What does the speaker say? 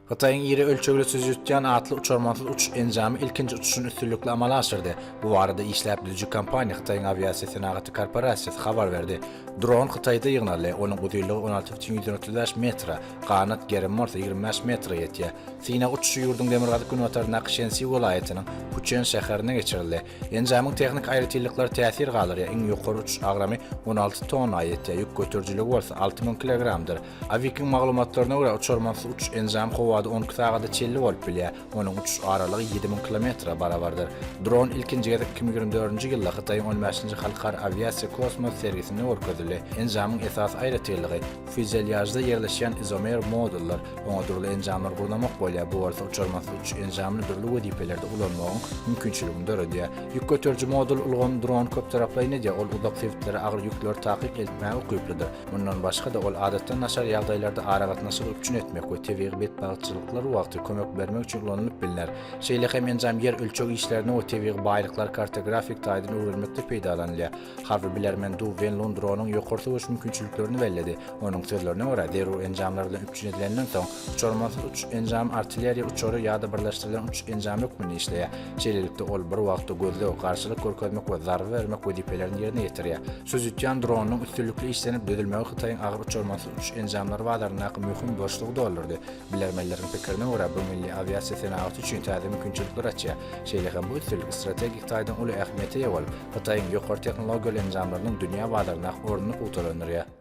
Hytaýyň iri ölçegli Suzutýan atly uçarmansyz uçuş enjamy ilkinji uçuşyny üstünlikli amala aşyrdy. Bu barada işläp düzüji kompaniýa Hytaýyň awiasiýa senagaty korporasiýasy habar berdi. Dron Hytaýda ýygnaldy. Onuň uzynlygy 16,135 metre, ganat gerimi bolsa 25 metre ýetýär. Synag uçuşy ýurduň demirgazyk-günbataryndaky Şensi welaýatynyň Puçen şäherinde geçirildi. Enjamyň tehniki aýratynlyklary täsir galdyrýar, iň ýokary uçuş agramy 16 tonna ýetýär, ýük göterijiligi bolsa 6000 kilogramdyr. Awikiň maglumatlaryna görä, uçarmansyz uçuş enjamy howada 12 sagada çenli bolup bilýär. Onuň uçuş aralygy 7000 kilometre barabardyr. Dron ilkinji gezek 2024-nji ýylda Hytaýyň on bäşinji halkara awiasiýa kosmos sergisinde görkezildi. Enjamyň esasy aýratynlygy, fýuzelýažda ýerleşýän izomer modullar. Oňa dürli enjamlar gurnamak bolýar, bu bolsa uçarmansyz uçuş enjamyny dürli wezipelerde ulanmagyň mümkinçiligini döredýär. Ýük göteriji modul ulgamy drony köptaraplaýyn edýär, ol uzak sebitlere agyr ýükleri takyk eltmäge ukyplydyr. Mundan başga-da, ol adatdan daşary ýagdaýlarda aragatnaşygy üpjün etmek we tebigy betbagtçylyklar wagty kömek bermek üçin ulanylyp bilner. Şeýle hem enjam ýer ölçeg işlerinde we tebigy baýlyklary kartografik taýdan öwrenmekde peýdalanylýar. Harby bilermen Du Wenlun dronyň ýokary söweş mümkinçiliklerini belledi. Onuň sözlerine görä, zerur enjamlar bilen üpjün edilenden soň, uçarmansyz uçuş enjamy artilleriýa uçary ýa-da birleşdirilen uçuş enjamy hökmünde işleýär. Şeýlelikde, ol bir wagtda gözleg, garşylyk görkezmek we zarba bermek wezipelerini ýerine ýetirýär. Suzutýan dronynyň üstünlikli işlenip düzülmegi Hytaýyň agyr uçarmansyz uçuş enjamlary bazaryndaky möhüm boşlugy doldurdy. Bilermenleriň pikirine görä, bu milli awiasiýa senagaty üçin täze mümkinçilikler açýar. Şeýle hem bu üstünlik strategik taýdan uly ähmiýete eýe bolup, Hytaýyň ýokary tehnologiýaly enjamlarynyň dünýä bazaryndaky ornuny pugtalandyrýar.